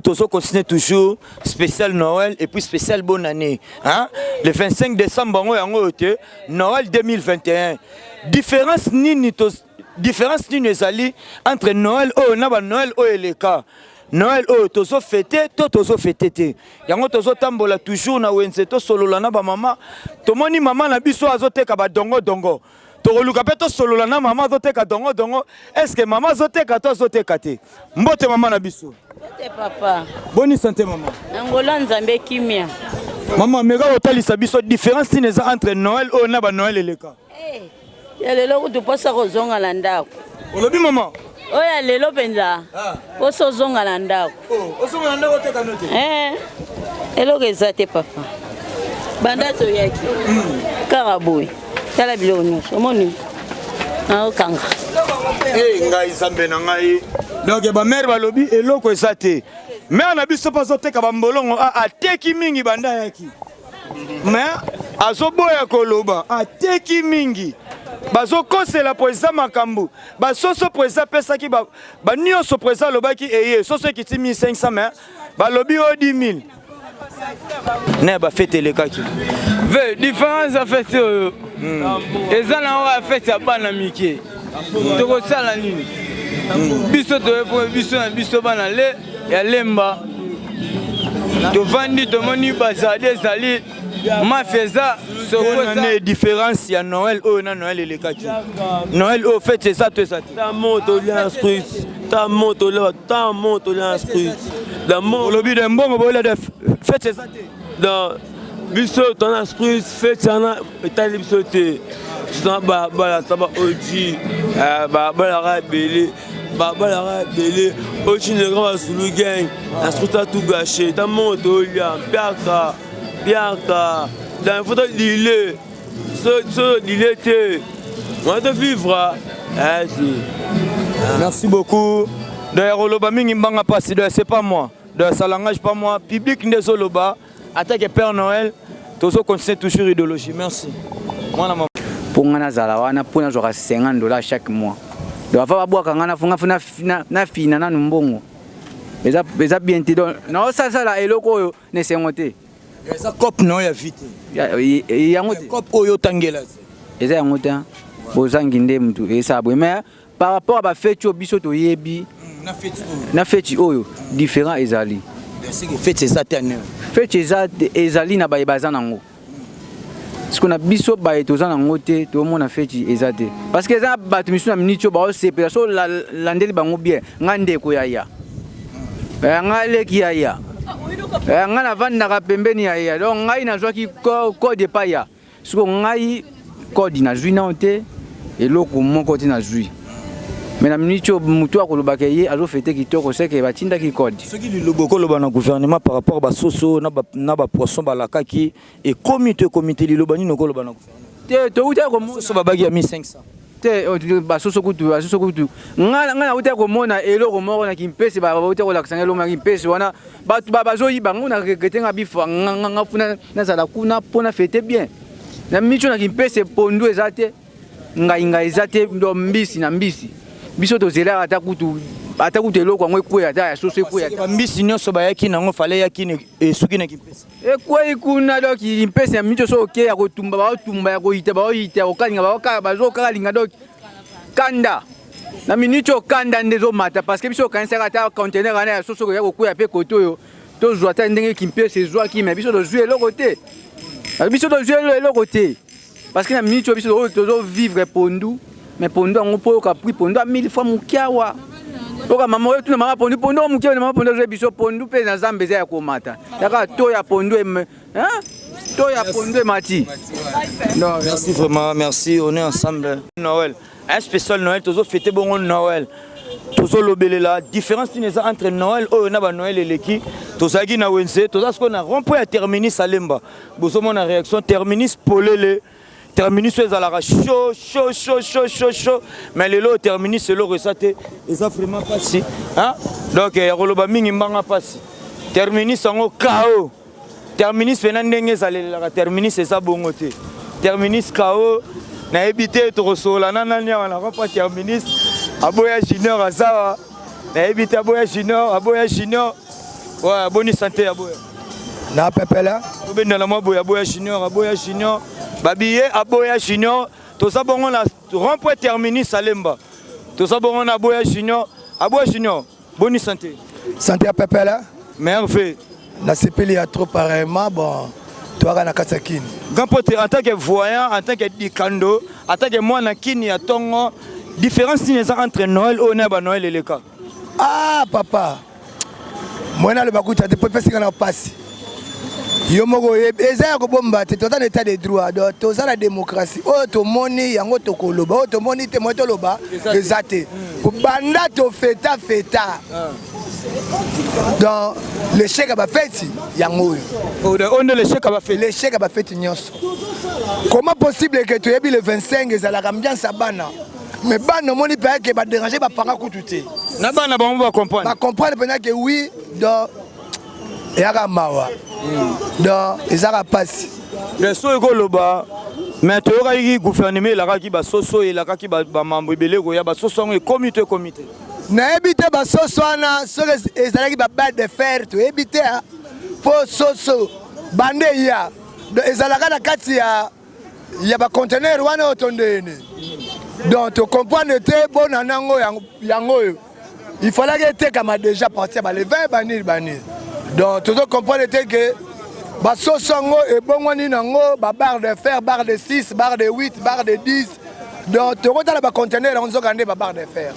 Tozo continuer toujours spécial Noël et puis spécial bonne année. Hein? Le 25 décembre, yango yango te Noël 2021. Différence nini to différence nini ezali entre Noël oyo na ba Noël oyo eleka. Noël oyo tozo fêter to tozo fêter te. Yango tozo tambola toujours na wenze to solola na ba mama. Tomoni mama na biso azoteka ba dongo dongo. Tokoluka mpe tosolola na mama azoteka dongo dongo. Est-ce que mama azoteka to azoteka te? Mbote mama na biso. Mbote papa. Boni santé mama. Angola Nzambe kimia. Mama meka kotalisa biso différence nini eza entre Noël oyo na ba Noël eleka. Eh, ya lelo kutu posa kozonga na ndako. Olobi mama? Oyo ya lelo mpenza. Ah. Posa ozonga na ndako. Oh, ozonga na ndako oteka no te? Eh. Eloko eza te papa. Banda toyaki. Kaka boye. Tala biloko nyonso. Omoni? Naokanga. Hey, ngai Nzambe na ngai. Donc ba mère balobi eloko eza te. Mère na biso mpe azoteka bambolongo ateki mingi banda ayaki. Mais azoboya koloba ateki mingi. Bazokosela po eza makambo. Basoso po eza apesaki ba nyonso po eza alobaki eye soso ekiti 1500 mais balobi oyo 10 000. Na ba fete elekaki. Ve différence ya fete oyo eza na oyo ya fete ya bana mike. Tokosala nini? Biso toye po biso na biso bana le ya Lemba. Tovandi tomoni bazali ezali mafia eza soko eza différence ya Noël oyo na Noël elekaki. Noël oyo fete eza to eza te. Ta moto lia spritz, ta moto lia, ta moto lia spritz. La moto olobi de mbongo bolela de fete eza te. Donc biso tona spritz fete wana etali biso te. Tona balabala ta ba OG, balabala ebele, balabala ebele. OG nega ba Zulu gang, na spritz a tout gâché. Ta moto lia, mpiaka, mpiaka. Donc il faut to dealer. So so dealer te. On doit vivre. Eh si. Merci beaucoup. D'ailleurs oloba mingi mbanga pasi, d'ailleurs c'est pas moi. D'ailleurs ça langage pas moi. Public nde ezoloba attaque Père Noël, tozo continuer toujours idéologie. Merci. Mwana mama. Mpo nga nazala wana mpo nazwaka 50 $ chaque mois. Donc afa babwaka nga nafunga fo nafina nanu mbongo. Eza, eza bien te. Donc naosasala eloko oyo na esengo te. Eza cop na oyo ya vie te. Yango te. Cop oyo otangela te. Eza yango te. Bozangi nde mutu esala boye. Mais par rapport à ba feti oyo biso toyebi, na feti oyo différent ezali. Feti eza te ane. Feti eza ezali na baye baza nango. Siko na biso baye toza nango te, tomona feti eza te. Parce que eza bato misusu na minute oyo baosepela so landeli bango bien. Nga ndeko ya ya. Nga leki ya ya. Nga navandaka pembeni ya ya. Donc ngai nazwaki code epai ya. Siko ngai code nazwi nao te, eloko moko te nazwi. Mais na minute oyo mutu akolobaka ye azofete kitoko, c'est que batindaki code. Soki liloba okoloba na gouvernement par rapport ba soso na ba poisson balakaki ekomi to ekomi te, liloba nini okoloba na gouvernement? Te, touta komona soso babaki ya 1500. Te, basoso kutu, basoso kutu. Nga nauta komona eloko moko na Kimpese, bauta kolakisa nga eloko na Kimpese wana, bato bazoyiba ngo na regrete nga bifa, nga funa nazala kuna mpo na fete bien. Na micho na Kimpese pondu eza te, ngai ngai eza te, ndo mbisi na mbisi. Biso tozelaka ata kutu, ata kutu eloko yango ekweya ata ya soso ekweya. Ba mbisi nyonso bayaki nango fale yaki ne esuki na Kimpese. Ekweyi kuna, donc Kimpese ya micho so oke ya kotumba, baotumba ya koyita, baoyita ya kokalinga, baoka, bazokalinga, donc kanda. Na minute oyo kanda nde ezomata parce que biso okanisaka ata conteneur wana ya soso ya kokwea pe kote oyo tozwa ata ndenge Kimpese ezwaki, mais biso tozwi eloko te. Biso tozwi eloko te. Parce que na minute oyo biso tozo vivre pondu, mais pondu yango po oyoka prix pondu ya 1000 fois moke awa. Oyoka mama oyo tuna mama pondu, pondu oyo moke oyo mama pondu azwi biso pondu pe na zamba eza ya komata. Yaka to ya pondu em, hein? To ya pondu emati. Non, merci vraiment, merci, on est ensemble. Noël, un spécial Noël, tozo fêter bongo Noël. Tozo lobelela différence nini eza entre Noël oyo na ba Noël eleki. Tozalaki na wenze, toza sikoyo na rond-point ya terminus Alemba. Bozomona réaction terminus polele. Terminus oyo ezalaka chaud, chaud, chaud, chaud, chaud, chaud. Mais lelo terminus eloko eza te, eza vraiment pasi, hein? Donc ya koloba mingi mbanga pasi. Terminus yango KO. Terminus pena ndenge ezalelelaka terminus eza bongo te. Terminus KO nayebi te tokosola na nani awa na rond-point terminus. Aboya junior azawa. Nayebi te aboya junior, aboya junior. Ouais, boni santé Aboya. Na pepela. Tobendana mwa boye Aboya Junior, Aboya Junior. Babiye Aboya Junior, toza bongo na rond-point terminus Alemba. Toza bongo na Aboya Junior, Aboya Junior, boni santé. Santé ya pepela. Merveille. Nasepeli ya trop pareillement bon toyaka na kati ya kini. Grand pote en tant que voyant, en tant que dikando, en tant que mwana kini ya tongo, différence nini eza entre Noël oyo na ba Noël eleka? Ah papa. Mwana aloba kuta te po epesi nga na pasi. Yo moko oyebi eza ya kobomba te, toza na état de droit, donc toza na démocratie. Oyo tomoni yango tokoloba, oyo tomoni te moye toloba eza te. Banda tofeta feta. Donc l'échec ya bafeti yango oyo. Oyo nde l'échec ya bafeti. L'échec ya bafeti nyonso. Comment possible que toyebi le 25 ezalaka ambiance ya bana? Mais bana omoni mpenza ke baderange bapanga kutu te. Na bana bango ba comprendre. Ba comprendre mpenza ke oui, donc eyaka mawa. Donc ezaka pasi. Mais soki koloba mais toyokaki gouvernement elakaki basoso elakaki bamambo ebele koya basoso yango ekomi to ekomi te. Nayebi te basoso wana soki ezalaki ba balle de fer toyebi te po soso bande eya ezalaka na kati ya ya ba conteneur wana oyo tondeyene donc to comprendre te bona nango yango oyo il fallaki etekama déjà partir ya ba le 20 banini banini donc tozo comprendre te ke basoso yango ebongwani nango ba barre de fer, barre de 6, barre de 8, barre de 10 donc tokotala ba conteneur yango nzoka nde ba barre de fer.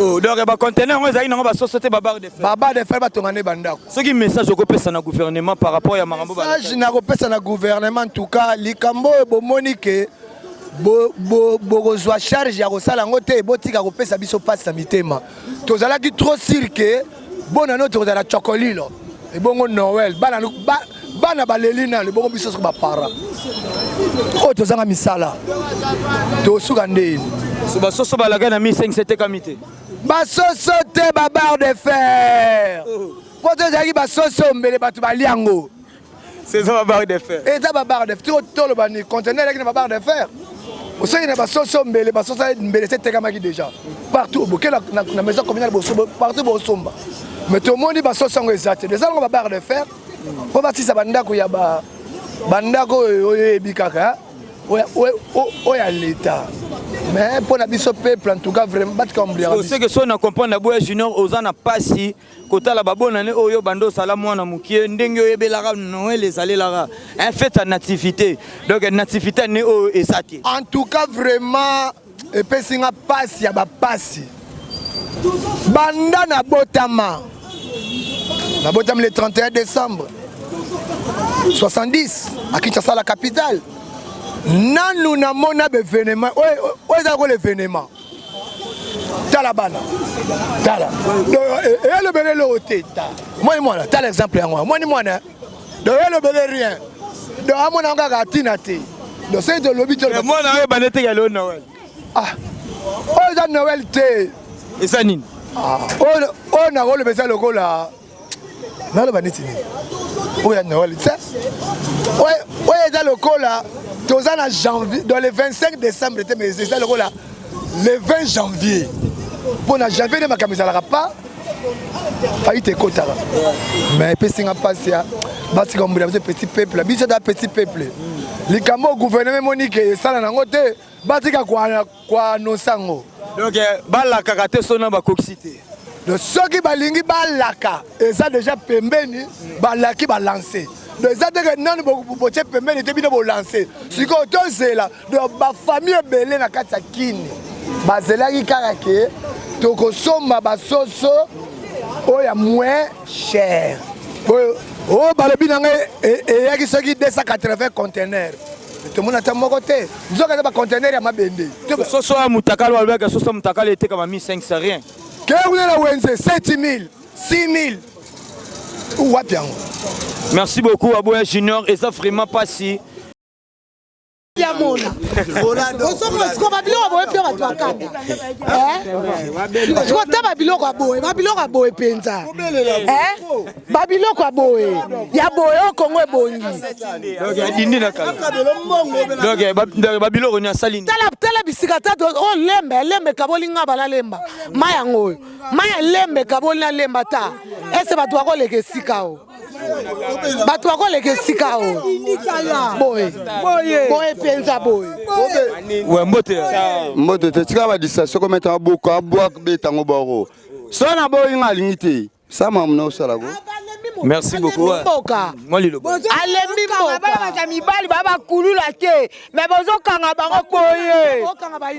Oh, donc ba conteneur yango ezalaki nango basoso te, ba barre de fer. Ba barre de fer batonga nde bandako. Soki message okopesa na gouvernement par rapport ya makambo message nakopesa na gouvernement en tout cas likambo oyo bomoni ke bokozwa charge ya kosala yango te, botika kopesa biso mpasi na mitema. Tozalaki trop sûr ke bona no tokozala chokolilo ebongo Noël bana bana baleli nano ebongo biso soki bapara oyo tozanga misala tosuka ndeni. So basoso balaka na 1500 etekami te. Basoso te, ba barre de fer po tozalaki basoso mbele bato balia yango. C'est ça, ba barre de fer. Eza ba barre de fer, toloba ni conteneur elaki na ba barre de fer. Osoki na basoso mbele, basoso mbele se etekamaki déjà partout boke na maison communale partout bosomba, mais tomoni basoso yango eza te, eza yango ba barre de fer mpo basisa bandako ya bandako oyo oyebi kaka oyo ya l'État. Mais mpo na biso peuple, en tout cas vraiment batika ombliaka. Oseke so na comprendre Aboya Junior, oza na pasi kotala babonane oyo bando osala mwana mokie ndenge oyebelaka Noël ezalelaka un fête ya nativité, donc nativité ne oyo eza te. En tout cas vraiment epesi nga pasi ya bapasi. Banda nabotama, nabotami le 31 décembre 70 à Kinshasa la capitale, nanu namona baévénement oyo eza lokola événement. Tala bana, tala eyelobele eloko te. Mwani mwana, tala exemple yango, mwani mwana, donc eyelobele rien, donc amona yango kaka atina te. Donc soki tolobi mwana oyo ebanda eteka lelo Noël. Ah, oyo eza Noël te. Eza nini? Oyo nakoloba eza lokola naloba neti nini oyo ya Noël te, oyo eza lokola toza na janvier, dans le 25 décembre te, mais eza lokola le 20 janvier. Mpo na janvier nde makambo ezalaka pa faillite ekotaka. Mais epesi nga mpasi ya basika mbula biso petit peuple, biso da petit peuple. Likambo oyo gouvernement emoni ke esala nango te, batika koannoncer yango. Donc balakaka te so na bakokisi te. Donc soki balingi balaka, eza déjà pembeni, balaki balance. Donc eza te ke nanu botie pembeni te, bino bolance sikoyo tozela. Donc bafamille ebele na kati ya kini bazelaki kaka ke tokosomba basoso oyo ya moins cher oyo balobi na ngai eyaki soki 280 conteneur, tomona ata moko te, nzoka eza baconteneur ya mabende. Soso ya mutakala, balobaka soso ya mutakala etekama 1500, rien. Ke kuna na wenze 7000, 6000, wapi yango? Merci beaucoup Aboya Junior, eza vraiment pasi. Yamona. Osoko siko ba biloko boye pia bato bakanda. Eh? Siko ta ba biloko ya boye, ba biloko ya boye penza. Eh? Ba biloko ya boye. Ya boye o Congo ebongi. Donc adindi na kala. Donc ba ba biloko ni asali. Tala tala bisika tata o lembe lembe kaboli nga bala lemba. Ma yango oyo. Ma ya lembe kaboli na lemba ta. Ese bato bakoleka esika o. Bato bakoleka esika o. Boye. Boye penza boye. Ouais mbote. Mbote te tika ba distraction ko mettre aboko abwak betango boro. So na boyi nga alingi te. Sama mna osala ko. Merci beaucoup. Mboka. Moi liloba. Alembi mboka. Bana baza mibali ba bakulula te mais bozokanga bango boye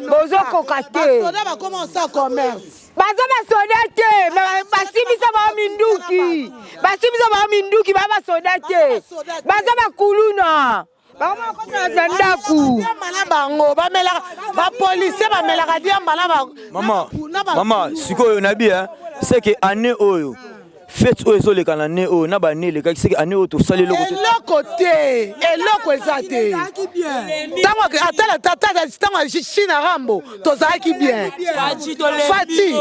bozokoka te Basoda bakoma osala commerce. Baza basoda te mais basimisa bango minduki basimisa bango minduki ba basoda te baza bakuluna na ndaku diamba na bango bamelaka bapolisier bamelaka diamba na bango Mama, mama, sikoyo nabi hein, c'est que année oyo fête oyo ezoleka na année oyo na ba année elekaki c'est que année oyo tosali eloko te. Eloko te, eloko eza te. Ntango atala tata ntango China Rambo tozalaki bien. Fati,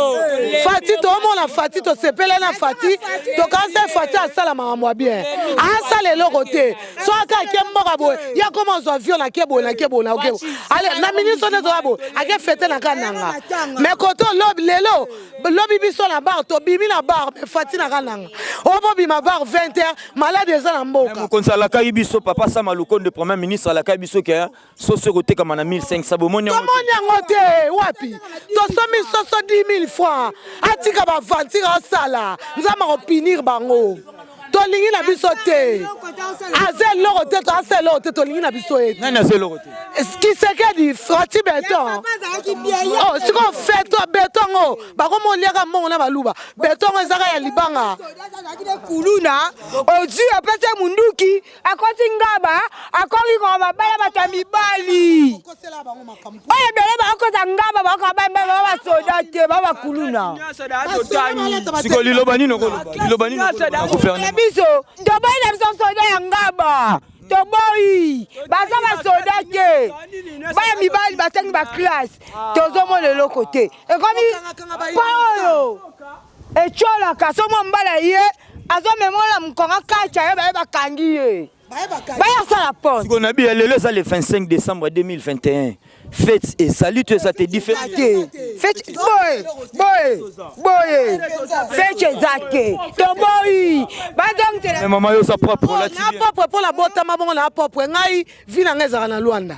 Fati toomona Fati tosepela na Fati tokanisa Fati asala makambo ya bien. Asala eloko te. So aka ake mboka boye, ye akoma ozwa avion na ke boye na ke boye na ke boye. Ale na ministre nde toza boye, ake fete na kananga. Mais koto lobi lelo lobi biso na bar tobimi na bar mais Fati na kananga. Obobima bar 20h, malade eza na mboka. Mokonzi alakaki biso papa Sama Lukonde premier ministre alakaki biso ke soso ekotekama na 1500 bomoni yango te? Tomoni yango te wapi? Tosombi soso 10000 francs. Atika ba aventure asala. Nzambe akopinir bango. Tolingi na biso te. Aza eloko te, aza eloko te, tolingi na biso ye te. Nani aza eloko te? Tshisekedi, Fatshi Beton. Oh, sikoyo feto beton ngo bakoma oliaka mbongo na baluba. Beton ngo ezaka ya libanga. Kuluna ozwi apesi ye munduki akoti ngaba akoki koma babala bato ya mibali oyo ebele bakota ngaba bakoka ba basoda te ba bakuluna. Sikoyo liloba nini okoloba? Liloba nini okoloba na gouvernement? Biso toboyi na biso soda ya ngaba toboyi baza basoda te baya mibali batangi ba classe tozomona eloko te ekomi pa oyo etiolaka so mwa mbala ye azomemola mokonga kacha ye baye bakangi ye baya sala poste. Sikoyo na biya lelo eza le 25 décembre 2021 fête ezali to eza te différent te fête boye boye boye fête eza te toboyi bazongisela. Mais maman yo oza propre olati Na bien. propre mpo na botama bongo na propre ngai vie na ngai ezalaka na Luanda.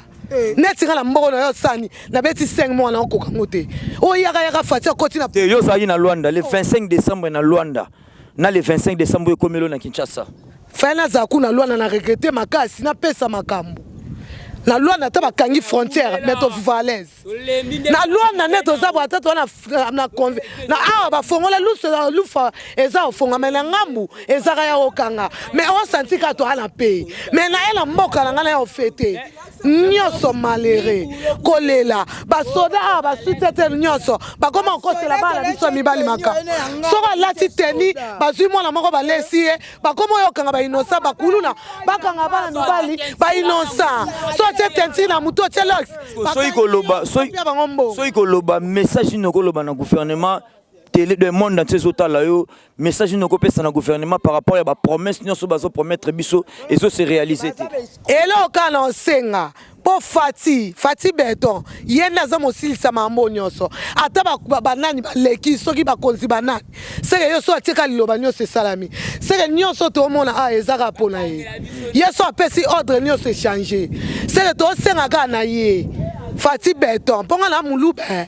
Neti nga na mboko na yo sani nabeti 5 mois na okoka ngo te. Oyo yaka yaka Fati okoti na Te yo ozalaki na Luanda le 25 décembre na Luanda na le 25 décembre ekomelo na Kinshasa. Fai nazala kuna Luanda na regrette makasi napesa makambo na Luanda ata bakangi frontière mais toviva à l'aise na Luanda nde toza boye ata toza na, na, na awa bafongola lusu lufa eza kofonga mais na ngambu ezaka ya kokanga mais osanti kaka toza na pays mais na ye na mboka na ngai na ya ofete nyonso malheureux kolela basoda awa basutete nyonso bakoma kokosela bana biso ya mibali makambo soki alati teni bazwi mwana moko balesi ye bakoma oyo okanga bainosa bakuluna bakanga bana mibali bainosa so otie tenti na motu otie lox soki koloba soki koloba message nini okoloba na gouvernement télé de monde entier ezotala yo message nini okopesa na gouvernement par rapport ya bapromesse nyonso bazopromettre biso ezo se réaliser te. Eloko kaka na osenga mpo Fati Fati Beton ye nde aza mosilisa mambo nyonso ata banani baleki soki bakonzi banani seke yo so atika liloba nyonso esalami seke nyonso toomona awa eza kaka mpo na ye ye so apesi ordre nyonso echange seke tosenga kaka na ye Fati Beton mpo nga na muluba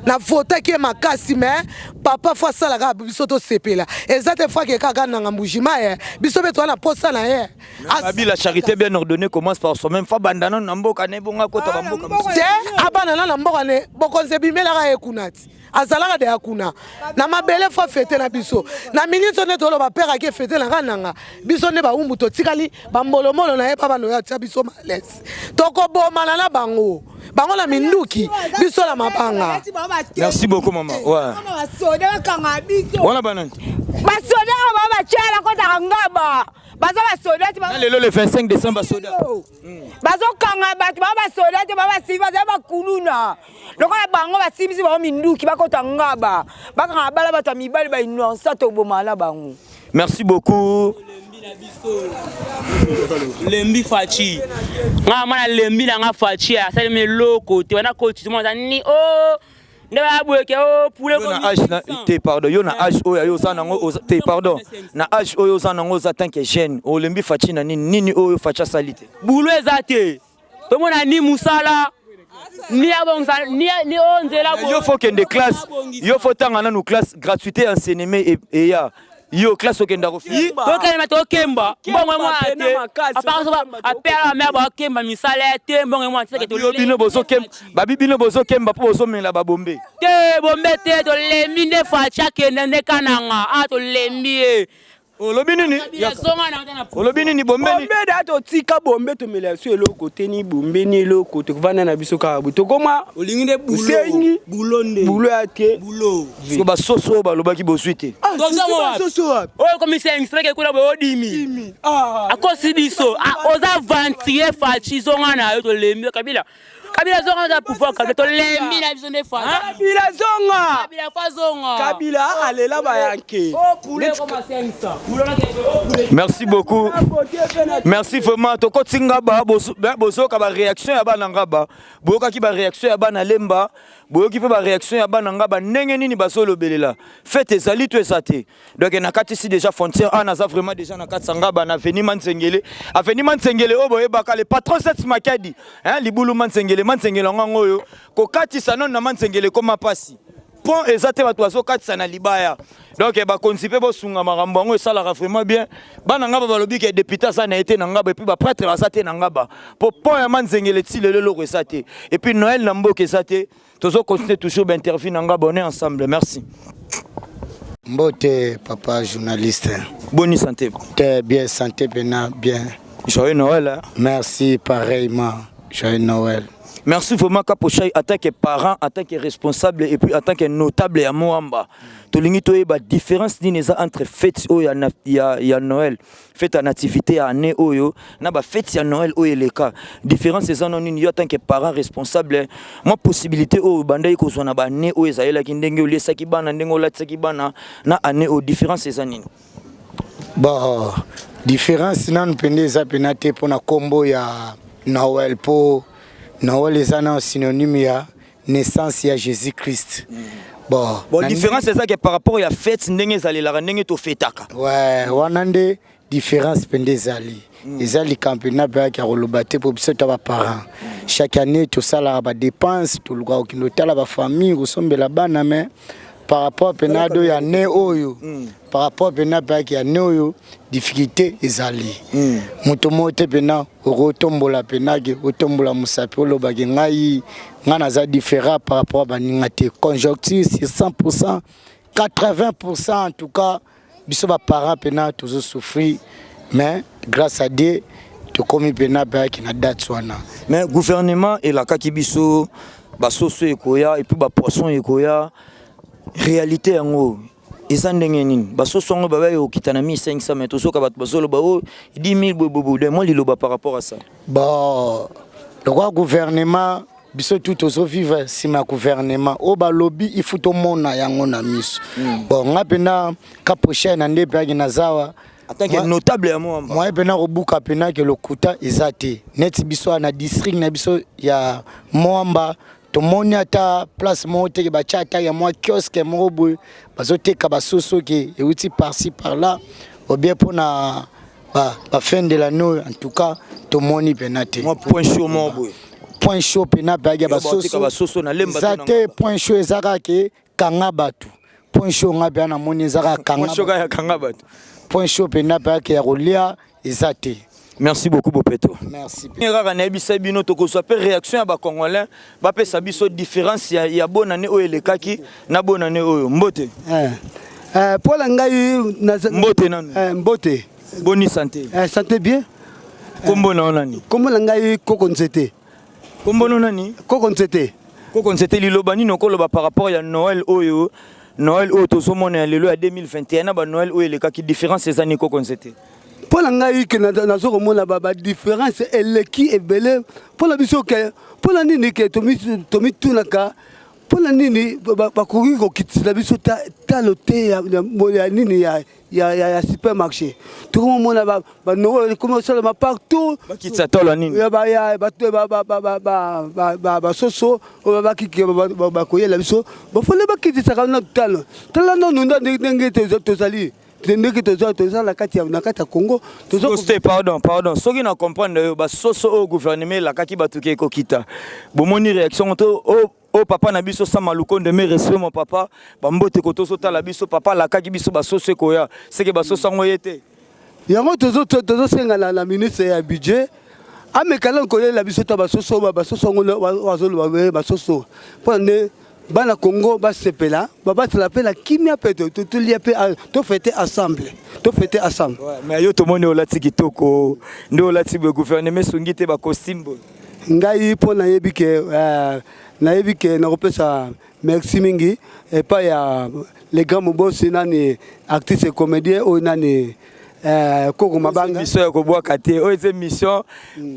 na votaki ye makasi mais papa fo asala kaka biso tosepela eza te fo akeka kaka nanga mbujima ye biso mpe toza na posa na ye. Abi la charité bien ordonnée commence par soi-même. Fa bandana na mboka ne bonga kota ba mboka. Te abana na mboka ne bokonzi ebimelaka ye kuna ti. Azalaka deya kuna. Na mabele fo fete na biso. Na minute nde toloba père ake fete na kananga. Biso nde baumbu totikali ba mbolomolo na ye pa bano ya tia biso malaise. Tokobomana na bango. Bango na minduki biso na mabanga. Merci beaucoup maman. Ouais. Basoda bakanga biso. Wana banani? Basoda ba ba Frontière bakotaka ngaba baza basoda te. Lelo le 25 décembre basoda bazokanga bato, bao basoda te, bao basimi, bazali bakuluna lokola bango basimbisi bango minduki, bakota ngaba, bakanga bala bato ya mibali bainonsa, tobomana na bango. Merci beaucoup. Lembi Fatshi, nga mwana lembi na nga. Fatshi asalemi eloko te wana koti mwana ni o nde bayaboyeke o pule. Yo na âge na te, pardon, yo na âge oyo yo oza nango te, pardon, na âge oyo oza nango, oza tant que jeune, olembi Fatshi na nini? Nini oyo Fatshi asali te? Bulo eza te, tomona ni mosala ni abongisa ni oyo nzela. Yo faut kende classe, yo faut tanga nanu classe. Gratuité ya enseignement eya, yo classe okenda kofi. Tokende, tokemba mbongo mwana te, apela me bakemba misala ya te, mbongo mwana te. Yo bino bozokemba, babi bino bozokemba mpo bozomela babombe. Te, bombe te, tolembi nde. Fatshi akende nde kananga a, tolembi ye. Olobi nini? Olobi nini? Bombe? Bombe da, totika bombe, tomela so eloko te, ni bombe ni eloko, tokovanda na biso kaka boye, tokoma. Olingi nde osengi bulo nde. Bulo ya te. Bulo. Siko basoso oyo balobaki bozwi te. Oyo komisa extrait kuna boye, odimi akosi biso, oza ventrie. Fatshi, zonga na yo, tolembi Kabila. Kabila zonga na pouvoir, Kabila, tolembi na biso nde. Kabila zonga. Kabila fa zonga. Kabila alela bayanke. Merci beaucoup, merci vraiment. Tokoti ngaba, bozoyoka baréaction ya bana ngaba, boyokaki baréaction ya bana Lemba, boyoki mpe baréaction ya bana ngaba, ndenge nini bazolobelela fête ezali to eza te. Donc nakatisi déjà frontière a, naza vraiment déjà na kati ya ngaba na avenue Manzengele, avenue Manzengele oyo boyebaka le patron Set Makadi, hein, libulu Manzengele. Manzengele yango oyo kokatisa nano na Manzengele ekoma mpasi, pont eza te, bato bazokatisa na libaya. Donc bakonzi mpe bosunga makambo yango, esalaka vraiment bien. Bana ngaba balobi ke député aza na ye te na ngaba, et puis baprêtre baza te na ngaba, po pont ya Manzengele ti lelo eloko eza te, et puis Noël na mboka eza te. Tozocontinue toujours bainterview na ngaba, on est ensemble. Merci. Mbote papa journaliste. Boni santé? Te, bien, santé pena bien. Joyeux Noël, hein? Merci, pareillement, joyeux Noël. Merci vraiment Kapochai, en tant que parent, en tant que responsable et puis en tant que notable ya Moamba. Tolingi toyeba différence nini eza entre fête oyo ya Noël, fête ya nativité ya année oyo na ba fête ya Noël oyo eleka. Différence eza no nini? Yo en tant que parent responsable, mwa possibilité oyo bandaki kozwa na ba année oyo ezalelaki, ndenge oliesaki bana, ndenge olatisaki bana, na année oyo différence eza nini? Bon, différence nanu mpenza eza mpena te mpona nkombo ya Noël, mpo Noël eza na synonyme ya naissance ya Jésus Christ. Bon, bon, différence eza ke par rapport ya fête ndenge ezalelaka, ndenge tofetaka. Ouais, wana nde différence mpenza ezali. Eza likambo mpena mpe ya koloba te, mpo biso ta baparent, chaque année tosalaka badépense, tolukaka kokende kotala bafamille, kosombela bana, mais par rapport mpena do ya ne oyo, par rapport mpena mpe ya ne oyo, difficulté ezali. Moto moko te mpena okotombola mpena ke otombola mosapi, olobaki ngai ngai naza différent par rapport a baninga te. Conjoncture sur 100, 80 en tout cas, biso baparent mpena tozosouffrir, mais grâce à Dieu tokomi mpena mpe na date wana. Mais gouvernement elakaki biso basoso ekoya et puis bapoisson ekoya. Réalité yango eza ndenge nini? Basoso yango babaki kokita na 1500, mais tozoka bato bazoloba o 10 000 boyeboye. Mwa liloba par rapport à ça. Bon, lokola gouvernement, biso tu tozovivre nsima ya gouvernement oyo balobi, il faut tomona yango na miso. Bon, nga mpena ka prochaine na nde mpe naza awa. En tant que notable ya Moamba. Moye mpena kobuka mpena ke lokuta eza te. Neti biso awa na district na biso ya Moamba, tomoni ata place moko teke batya ata ya mwa kiosque moko boye bazoteka basoso ke euti par-ci par-là ou bien mpona bafin de l'année oyo. En tout cas tomoni mpena te. Point chaud moko boye. Point chaud mpena mpe ya basoso. Basoso na Lemba. Eza te. Point chaud eza kaka ke kanga bato. Point chaud nga mpe namoni eza kaka kanga. Point chaud kaka ya kanga bato. Point chaud mpena mpe ake ya kolia eza te. Merci beaucoup, Bopeto. Merci. Kaka nayebisa bino, tokozwa mpe réaction ya bacongolais, bapesa biso différence ya bonane oyo elekaki na bonane oyo. Mbote. Mpo na ngai Mbote nanu. Mbote. Boni santé? Santé bien. Kombo na yo nani? Kombo na ngai Koko Nzete. Kombo no nani? Koko Nzete. Koko Nzete, liloba nini okoloba par rapport ya Noël oyo? Noël oyo tozomona ya lelo ya 2021 na ba Noël oyo elekaki, différence eza nini, koko nzete? Mpo na ngai ke nazo komona ba différence eleki ebele mpo na biso. Ke mpo na nini ke tomitunaka mpo na nini bakoki kokitisela biso talo te ya nini ya supermarché? Tokomomona banoël ekomi kosalema partout. Bakitisa talo ya nini? Basoso oyo bakiki bakoyela biso, bafole bakitisaka na talo. Tala nanu ndenge tozali, ndenge toza na kati ya Congo. Te, pardon, pardon, soki na comprendre oyo, basoso oyo gouvernement elakaki bato ke ekokita, bomoni réaction to oyo papa na biso Sama Lukonde, mes respect mon papa, bambote ko tozotala biso, papa alakaki biso basoso ekoya, seke basoso yango ye te? Yango tozosenga na ministre ya budget amekala koyela biso ta basoso. Basoso yango azoloba, basoso mpona nde bana Congo basepela, babasala mpe na kimia, mpe tolia mpe tofêter ensemble, tofêter ensemble. Mais yo tomoni olati kitoko nde olati boye, gouvernement esungi te bacostume boye? Ngai mpo nayebi ke nakopesa merci mingi epai ya le grand mobosi nani, artiste comédien oyo nani, Koko Mabanga. Mission ya kobwaka te, oyo eza mission.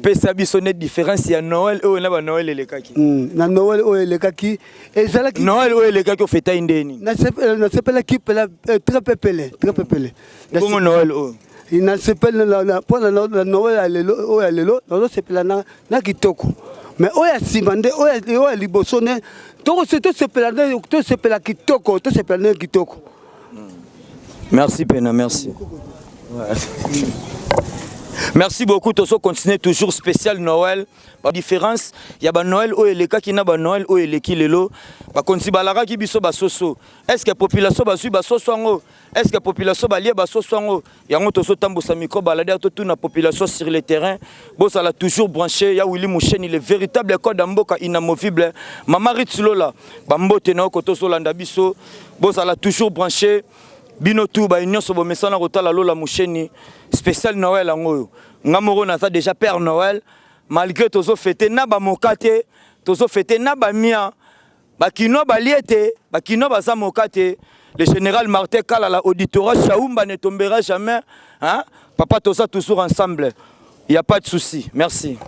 Pesa biso ne différence ya Noël oyo na banoël elekaki. Na Noël oyo elekaki ezalaki Noël oyo elekaki, ofetai ndeni? Nasepelaki pela très pepele, très pepele. Bongo Noël oyo? Nasepeli mpona na Noël ya lelo, oyo ya lelo nazosepela na kitoko, mais oyo ya nsima nde, oyo ya liboso nde tosepela nde, tosepela kitoko, tosepela nde kitoko. Merci pena, merci. Merci beaucoup. Tozo continuer toujours spécial Noël. Ba différence ya ba Noël oyo elekaki na ba Noël oyo eleki lelo. Bakonzi balakaki biso basoso. Est-ce que population bazwi basoso yango? Est-ce que population balie basoso yango? Yango tozotambusa micro baladeur, totuna population sur le terrain. Bozala toujours branché ya Willy Musheni, le véritable code ya mboka inamovible. Mama Ritz Lola, bambote na yo tozolanda biso. Bozala toujours branché. Bino tu baye nyonso bomesana kotala Lola Musheni, spécial Noël yango oyo. Nga moko naza déjà Père Noël, malgré tozofêter na bamoka te, tozofêter na bamia. Bakinois balie te, bakinois baza moka te. Le général Martin Kalala, auditorat Shaumba ne tombera jamais, hein? Papa, toza toujours ensemble, il y a pas de souci. Merci.